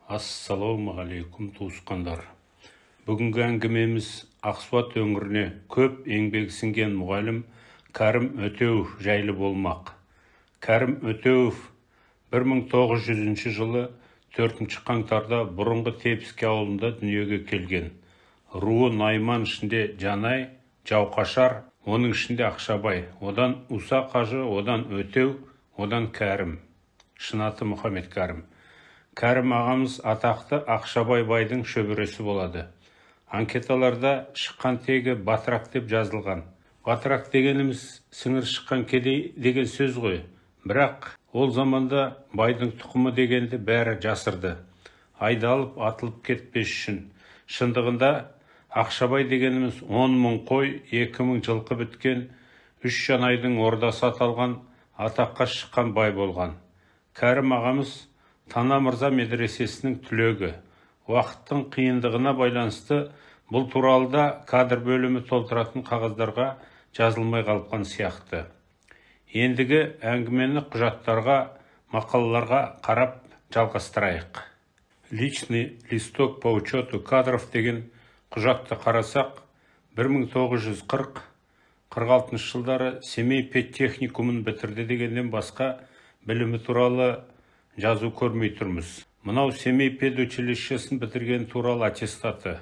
Ассалаумағалейкум, туысқандар! Бүгінгі әңгімеміз Ақсуат өңіріне көп еңбегі сіңген мұғалім Кәрім Өтеуов жайлы болмақ. Кәрім Өтеуов 1900 жылы 4 қаңтарда бұрынғы Тепіске ауылында дүниеге келген. Руы Найман ішінде Жанай, Жауқашар, оның ішінде Ақшабай, одан Уса қажы, одан Өтеу, одан Кәрім. Шын аты Мұхаммед Кәрім. Кәрім ағамыз атақты Ақшабай байдың шөбересі болады. Анкеталарда шыққан тегі Батырақ деп жазылған. Батырақ дегеніміз сіңір шыққан кедей деген сөз ғой. Бірақ ол заманда байдың тұқымы дегенді бәрі жасырды. Айдалып, атылып кетпес үшін. Шындығында Ақшабай дегеніміз 10 мың қой, 2 мың жылқы біткен, 3 жанайдың ордасы аталған, атаққа шыққан бай болған. Кәрім ағамыз Тана Мырза медресесінің түлегі. Уақыттың қиындығына байланысты бұл туралы да кадр бөлімі толтыратын қағаздарға жазылмай қалған сияқты. Ендігі әңгімені құжаттарға, мақалаларға қарап жалғастырайық. Личный листок по учету кадров деген құжатты қарасақ, 1940-46 жылдары Семей педтехникумын бітірді дегеннен басқа білімі туралы жазу көрмей тұрмыз. Мынау Семей педучилищесін бітірген туралы аттестаты.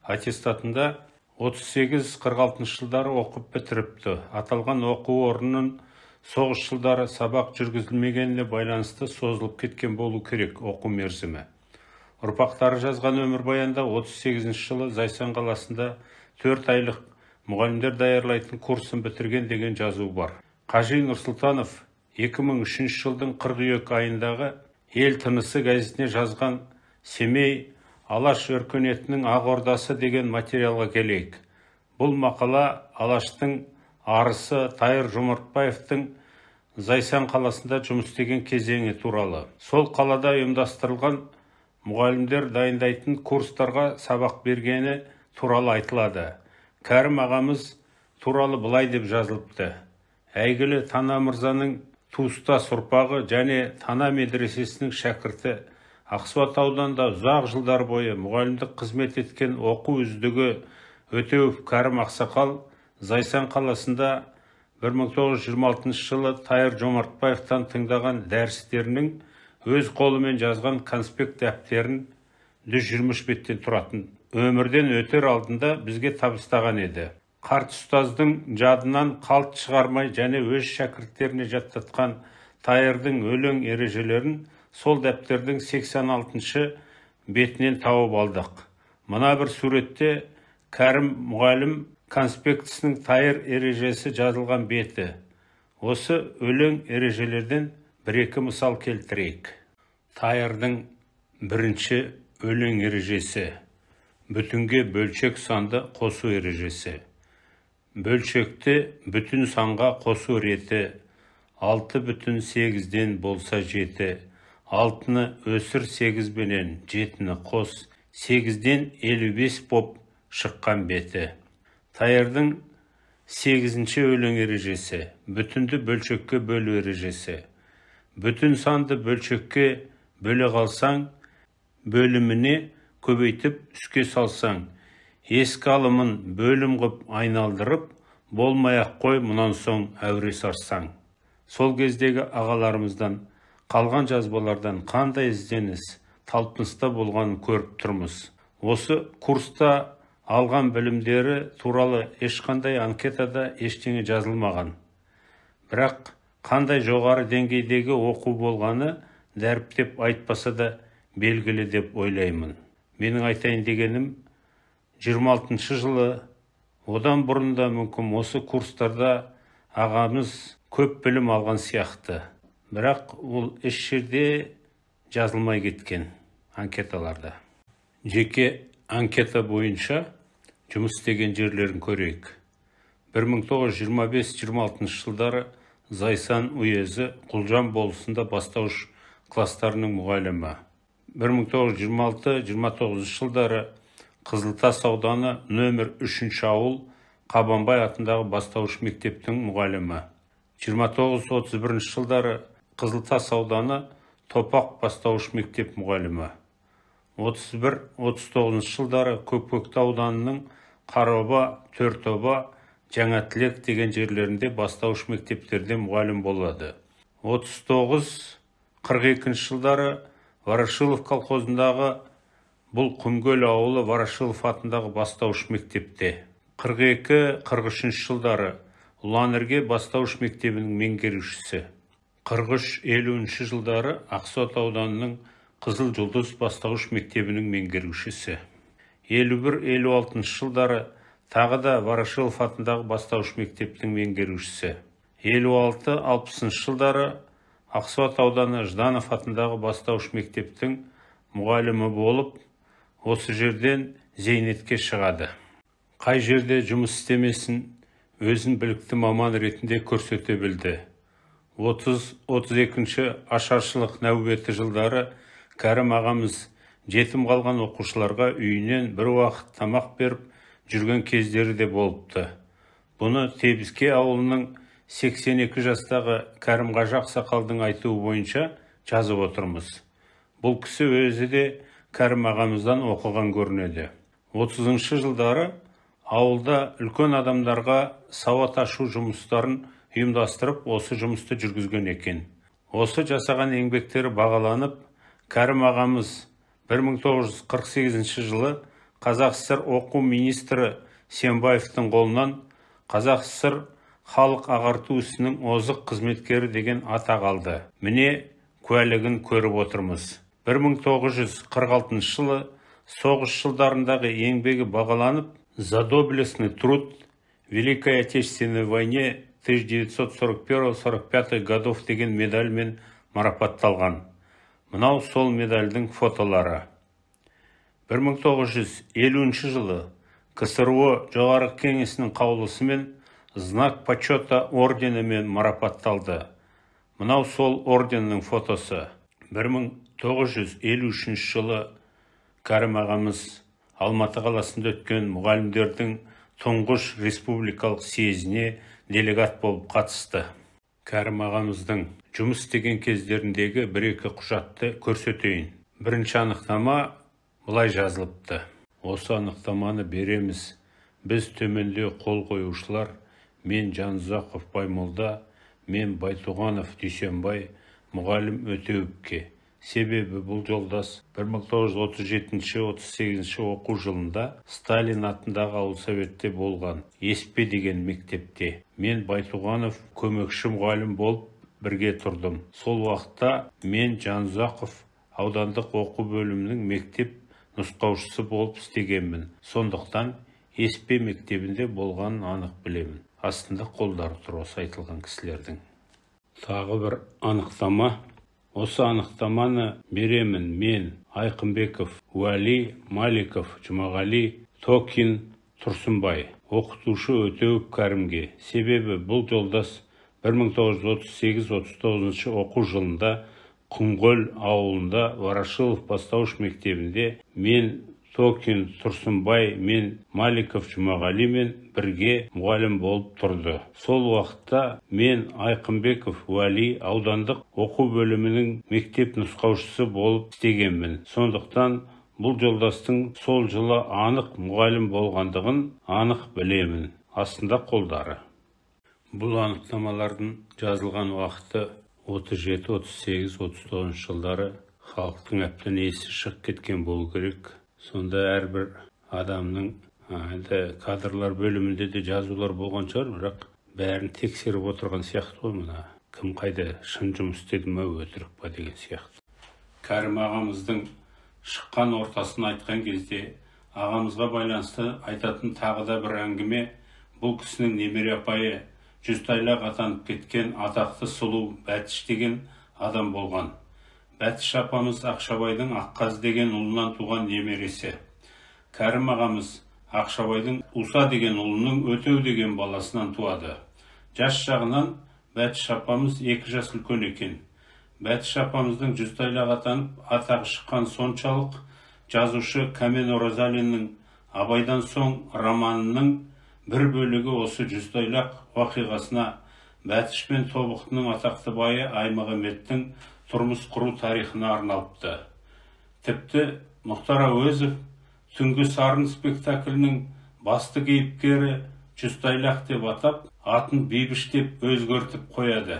Аттестатында 38-46 жылдары оқып бітіріпті. Аталған оқу орнының соғыс жылдары сабақ жүргізілмегеніне байланысты созылып кеткен болу керек оқу мерзімі. Ұрпақтары жазған өмірбаянда 38 жылы Зайсан қаласында 4 айлық мұғалімдер даярлайтын курсын бітірген деген жазу бар. Қажи Нұрсұлтанов 2003 жылдың қыркүйек айындағы Ел тынысы газетіне жазған Семей Алаш өркениетінің ақ ордасы деген материалға келейік. Бұл мақала Алаштың арысы Тайыр Жомартбаевтың Зайсан қаласында жұмыс істеген кезеңі туралы. Сол қалада ұйымдастырылған мұғалімдер дайындайтын курстарға сабақ бергені туралы айтылады. Кәрім ағамыз туралы былай деп жазылыпты. Әйгілі Тана Мырзаның туыстас ұрпағы және Тана медресесінің шәкірті, Ақсуат ауданында ұзақ жылдар бойы мұғалімдік қызмет еткен оқу үздігі Өтеуов Кәрім ақсақал Зайсан қаласында 1926 жылы Тайыр Жомартбаевтан тыңдаған дәрістерінің өз қолымен жазған конспект дәптерін 123 беттен тұратын өмірден өтер алдында бізге табыстаған еді. Қарт ұстаздың жадынан қалт шығармай және өз шәкірттеріне жаттатқан Тайырдың өлең ережелерін сол дәптердің 86-шы бетінен тауып алдық. Мына бір суретте Кәрім мұғалім конспектісінің Тайыр ережесі жазылған беті. Осы өлең ережелерден бір-екі мысал келтірейік. Тайырдың бірінші өлең ережесі. Бүтінге бөлшек санды қосу ережесі. Бөлшекті бүтін санға қосу реті 6,8-ден болса 7. 6-ны өсір 8 бенен 7-ні қос, 8-ден 55 боп шыққан беті. Тайырдың 8-ші өлең ережесі, бүтінді бөлшекке бөлу ережесі. Бүтін санды бөлшекке бөле қалсаң, бөліміне көбейтіп үске салсаң, ескі алымын бөлім ғып айналдырып, болмай-ақ қой мұнан соң әуре сарсаң. Сол кездегі ағаларымыздан қалған жазбалардан қандай ізденіс, талпыныста болғанын көріп тұрмыз. Осы курста алған білімдері туралы ешқандай анкетада ештеңе жазылмаған. Бірақ қандай жоғары деңгейдегі оқу болғаны дәріптеп айтпаса да белгілі деп ойлаймын. Менің айтайын дегенім, 26 жылы, одан бұрын да мүмкін осы курстарда ағамыз көп білім алған сияқты. Бірақ ол еш жерде жазылмай кеткен анкеталарда. Жеке анкета бойынша жұмыс істеген жерлерін көрейік. 1925-26 жылдары Зайсан уезі Құлжан болысында бастауыш кластарының мұғалімі. 1926-29 жылдары Қызылтас ауданы нөмір 3 ауыл Қабанбай атындағы бастауыш мектептің мұғалімі. 29-31 жылдары Қызылтас ауданы Топақ бастауыш мектеп мұғалімі. 31-39 жылдары Көкпекті ауданының Қароба, Төртоба, Жаңатілек деген жерлерінде бастауыш мектептерде мұғалім болады. 39-42 жылдары Ворошилов колхозындағы бұл Құмкөл ауылы Ворошилов атындағы бастауыш мектепте. 42-43 жылдары Ұланірге бастауыш мектебінің меңгерушісі. 43-50 жылдары Ақсуат ауданының Қызыл Жұлдыз бастауыш мектебінің меңгерушісі. 51-56 жылдары тағы да Ворошилов атындағы бастауыш мектептің меңгерушісі. 56-60 жылдары Ақсуат ауданы Жданов атындағы бастауыш мектептің мұғалімі болып, осы жерден зейнетке шығады. Қай жерде жұмыс істемесін, өзін білікті маман ретінде көрсете білді. 30-32 ашаршылық нәубеті жылдары Кәрім ағамыз жетім қалған оқушыларға үйінен бір уақыт тамақ беріп жүрген кездері де болыпты. Бұны Тебіске ауылының 82 жастағы Кәрімқажы ақсақалдың айтуы бойынша жазып отырмыз. Бұл кісі өзі де Кәрім ағамыздан оқыған көрінеді. 30 жылдары ауылда үлкен адамдарға сауат ашу жұмыстарын ұйымдастырып, осы жұмысты жүргізген екен. Осы жасаған еңбектері бағаланып, Кәрім ағамыз 1948 жылы Қазақ ССР оқу министрі Сембаевтың қолынан Қазақ ССР халық ағарту ісінің озық қызметкері деген атақ алды. Міне куәлігін көріп отырмыз. 1946 жылы соғыс жылдарындағы еңбегі бағаланып, «За доблестный труд в Великой Отечественной войне 1941-45 годов» деген медальмен марапатталған. Мынау сол медальдің фотолары. 1950 жылы КСРО Жоғарғы Кеңесінің қаулысымен «Знак почета» орденімен марапатталды. Мынау сол орденнің фотосы. 1953 жылы Кәрім ағамыз Алматы қаласында өткен мұғалімдердің тұңғыш республикалық съезіне делегат болып қатысты. Кәрім ағамыздың жұмыс істеген кездеріндегі бір-екі құжатты көрсетейін. Бірінші анықтама былай жазылыпты. Осы анықтаманы береміз. Біз төменде қол қоюшылар, мен Жанұзақов Баймолда, мен Байтуғанов Дүйсенбай, мұғалім Өтеуовке. Себебі бұл жолдас 1937-38 оқу жылында Сталин атындағы ауылсоветте болған Еспе деген мектепте. Мен Байтуғанов көмекші мұғалім болып бірге тұрдым. Сол уақытта мен Жанұзақов аудандық оқу бөлімінің мектеп нұсқаушысы болып істегенмін. Сондықтан Еспе мектебінде болғанын анық білемін. Астында қолдары тұр осы айтылған кісілердің. Тағы бір анықтама. Осы анықтаманы беремін мен Айқынбеков Уәли, Маликов Жұмағали, Токин Тұрсынбай, оқытушы Өтеуов Кәрімге. Себебі бұл жолдас 1938-39 оқу жылында Құмгөл ауылында Ворошилов бастауыш мектебінде мен Токин Тұрсынбай мен Маликов Жұмағалимен бірге мұғалім болып тұрды. Сол уақытта мен Айқынбеков Уәли аудандық оқу бөлімінің мектеп нұсқаушысы болып істегенмін. Сондықтан бұл жолдастың сол жылы анық мұғалім болғандығын анық білемін. Астында қолдары. Бұл анықтамалардың жазылған уақыты 37, 38, 39 жылдары халықтың әбден есі шығып кеткен болу керек. Сонда әрбір адамның енді кадрлар бөлімінде де жазулар болған шығар, бірақ бәрін тексеріп отырған сияқты ғой мына. Кім қайда шын жұмыс істеді ме, өтірік па деген сияқты. Кәрім ағамыздың шыққан ортасын айтқан кезде ағамызға байланысты айтатын тағы да бір әңгіме, бұл кісінің немере апайы Жүзтайлақ атанып кеткен атақты сұлу Бәтіш деген адам болған. Бәтіш апамыз Ақшабайдың Аққаз деген ұлынан туған немересі. Кәрім ағамыз Ақшабайдың Уса деген ұлының Өтеу деген баласынан туады. Жас жағынан Бәтіш апамыз 2 жас үлкен екен. Бәтіш апамыздың Жүзтайлақ атанып атағы шыққан соншалық жазушы Кәмен Оразалиннің Абайдан соң романының бір бөлігі осы Жүзтайлақ уақиғасына Бәтіш пен Тобықтының атақты байы Аймағамбеттің тұрмыс құру тарихына арналыпты. Тіпті Мұхтар Әуезов «Түнгі сарын» спектаклінің басты кейіпкері Жүзтайлақ деп атап, атын Бейбіш деп өзгертіп қояды.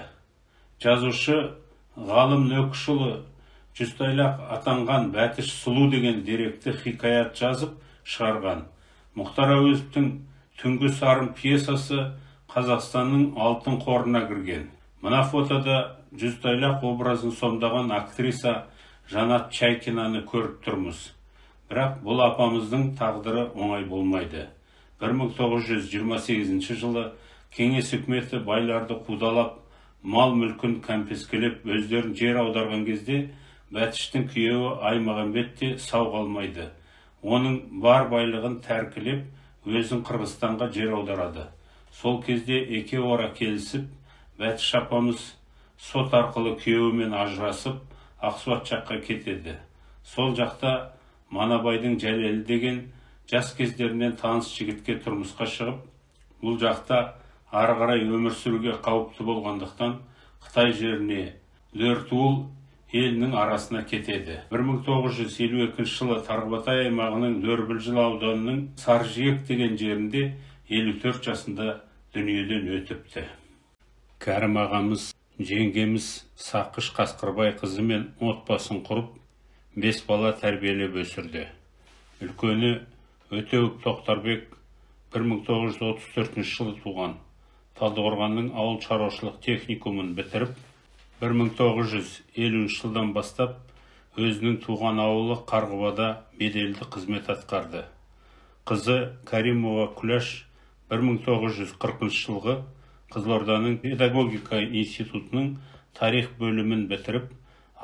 Жазушы Ғалым Нөкішұлы Жүзтайлақ атанған Бәтіш сұлу деген деректі хикаят жазып шығарған. Мұхтар Әуезовтің «Түнгі сарын» пьесасы Қазақстанның алтын қорына кірген. Мына фотода Жүзтайлақ образын сомдаған актриса Жанат Чайкинаны көріп тұрмыз. Бірақ бұл апамыздың тағдыры оңай болмайды. 1928 жылы Кеңес үкіметі байларды қудалап, мал мүлкін кәмпескелеп, өздерін жер аударған кезде Бәтіштің күйеуі Аймағамбет те сау қалмайды. Оның бар байлығын тәркілеп, өзін Қырғызстанға жер аударады. Сол кезде екеуара келісіп, Бәтіш апамыз сот арқылы күйеуімен ажырасып, Ақсуат жаққа кетеді. Сол жақта Манабайдың Жәлелі деген жас кездерінен таныс жігітке тұрмысқа шығып, бұл жақта ары қарай өмір сүруге қауіпті болғандықтан Қытай жеріне Дөртуыл елінің арасына кетеді. 1952 жылы Тарбағатай аймағының Дөрбілжіл ауданының Саржиек деген жерінде 54 жасында дүниеден өтіпті. Кәрім ағамыз жеңгеміз Сақыш Қасқырбай қызымен отбасын құрып, 5 бала тәрбиелеп өсірді. Үлкені Өтеуов Тоқтарбек 1934 жылы туған. Талдықорғанның ауыл шаруашылық техникумын бітіріп, 1950 жылдан бастап өзінің туған ауылы Қарғыбада беделді қызмет атқарды. Қызы Каримова Күләш 1940 жылғы Қызылорданың педагогика институтының тарих бөлімін бітіріп,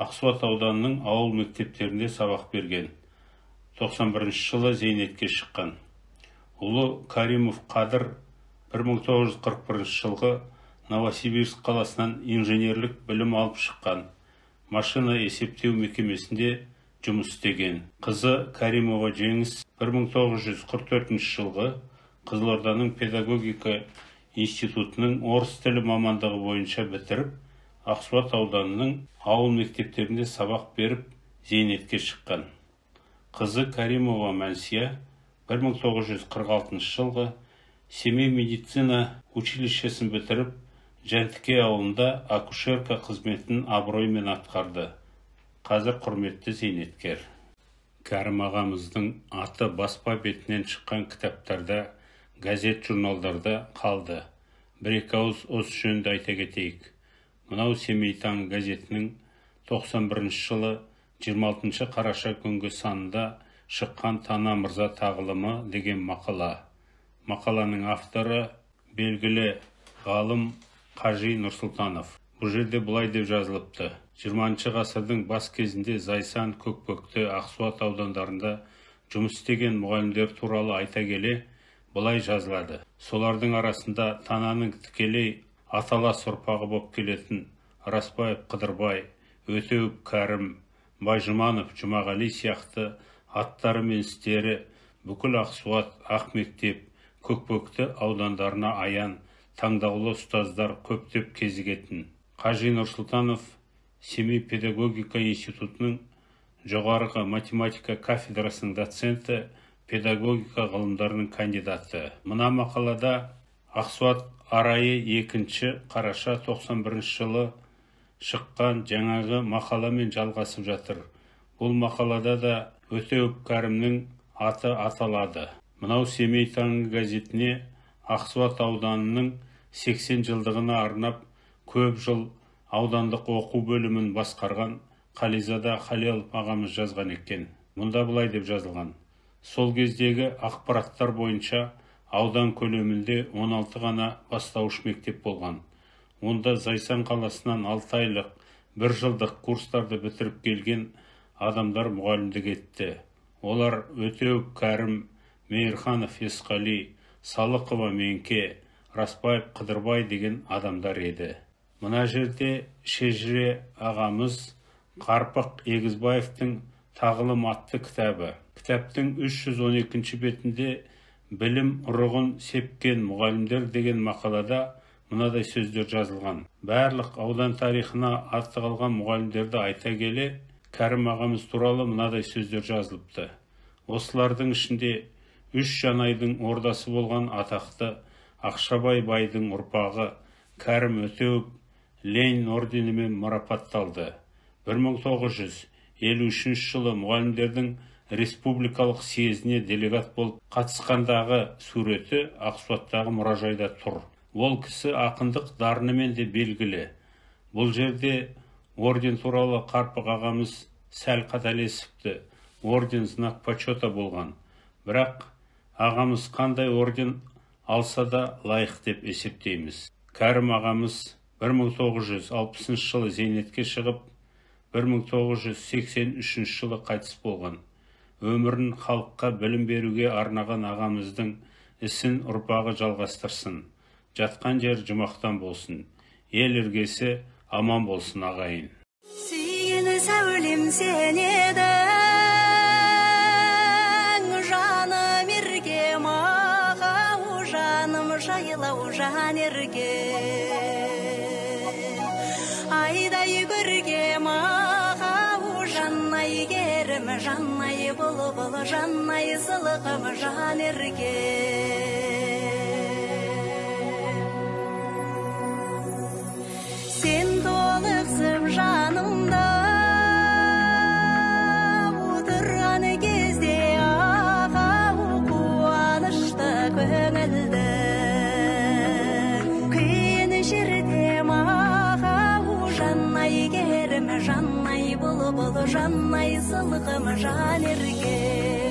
Ақсуат ауданының ауыл мектептерінде сабақ берген. 91 жылы зейнетке шыққан. Ұлы Каримов Қадыр 1941 жылғы Новосибирск қаласынан инженерлік білім алып шыққан. Машина есептеу мекемесінде жұмыс істеген. Қызы Каримова Жеңіс 1944 жылғы Қызылорданың педагогика институтының орыс тілі мамандығы бойынша бітіріп, Ақсуат ауданының ауыл мектептерінде сабақ беріп, зейнетке шыққан. Қызы Каримова Мәнсия 1946 жылғы Семей медицина училищесін бітіріп, Жәнтіке ауылында акушерка қызметін абыроймен атқарды. Қазір құрметті зейнеткер. Кәрім ағамыздың аты баспа бетінен шыққан кітаптарда, газет журналдарда қалды. Бір-екі ауыз осы жөнінде айта кетейік. Мынау Семей таңы газетінің 91 жылы 26 қараша күнгі санында шыққан Тана мырза тағылымы деген мақала. Мақаланың авторы белгілі ғалым Қажи Нұрсұлтанов. Бұл жерде былай деп жазылыпты. 20 ғасырдың бас кезінде Зайсан, Көкпекті, Ақсуат аудандарында жұмыс істеген мұғалімдер туралы айта келе былай жазылады. Солардың арасында Тананың тікелей аталас ұрпағы боп келетін Распаев Қыдырбай, Өтеуов Кәрім, Байжұманов Жұмағали сияқты аттары мен істері бүкіл Ақсуат, Ақмектеп, Көкпекті аудандарына аян таңдаулы ұстаздар көптеп кезігетін. Қажи Нұрсұлтанов Семей педагогика институтының жоғарғы математика кафедрасының доценті, педагогика ғылымдарының кандидаты. Мына мақалада Ақсуат арайы 2 қараша 91 жылы шыққан жаңағы мақаламен жалғасып жатыр. Бұл мақалада да Өтеуов Кәрімнің аты аталады. Мынау Семей таңы газетіне Ақсуат ауданының 80 жылдығына арнап көп жыл аудандық оқу бөлімін басқарған Қализада Халелов ағамыз жазған екен. Мұнда былай деп жазылған. Сол кездегі ақпараттар бойынша аудан көлемінде 16 ғана бастауыш мектеп болған. Онда Зайсан қаласынан 6 айлық, 1 жылдық курстарды бітіріп келген адамдар мұғалімдік етті. Олар Өтеуов Кәрім, Мейірханов Есқали, Салықова Менке, Распаев Қыдырбай деген адамдар еді. Мына жерде шежіре ағамыз Қарпық Егізбаевтың Тағылым атты кітабы. Кітаптың 312 бетінде білім ұрығын сепкен мұғалімдер деген мақалада мынадай сөздер жазылған. Барлық аудан тарихына аты қалған мұғалімдерді айта келе, Кәрім ағамыз туралы мынадай сөздер жазылыпты. Осылардың ішінде 3 Жанайдың ордасы болған атақты Ақшабай байдың ұрпағы Кәрім Өтеуов Ленин орденімен марапатталды. 1953 жылы мұғалімдердің республикалық съезіне делегат болып қатысқандағы суреті Ақсуаттағы мұражайда тұр. Ол кісі ақындық дарынымен де белгілі. Бұл жерде орден туралы Қарпық ағамыз сәл қателесіпті. Орден знак почета болған. Бірақ ағамыз қандай орден алса да лайық деп есептейміз. Кәрім ағамыз 1960 жылы зейнетке шығып, 1983 жылы қайтыс болған. Өмірін халыққа білім беруге арнаған ағамыздың ісін ұрпағы жалғастырсын. Жатқан жер жұмақтан болсын. Ел іргесі аман болсын ағайын. Сүйген сәулем сен едің, жаным еркем ағау, жаным жайлау жан еркем. Айдай көркем ағау, жанай керім, жанай бұлбұл, жанай сылқым, жан еркем. Сен толықсып жанымда отырған кезде ағау, қуанышты көңілді күйін шертем ағау, жанай керім, жанай бұлбұл, жанай сылқым, жан еркем.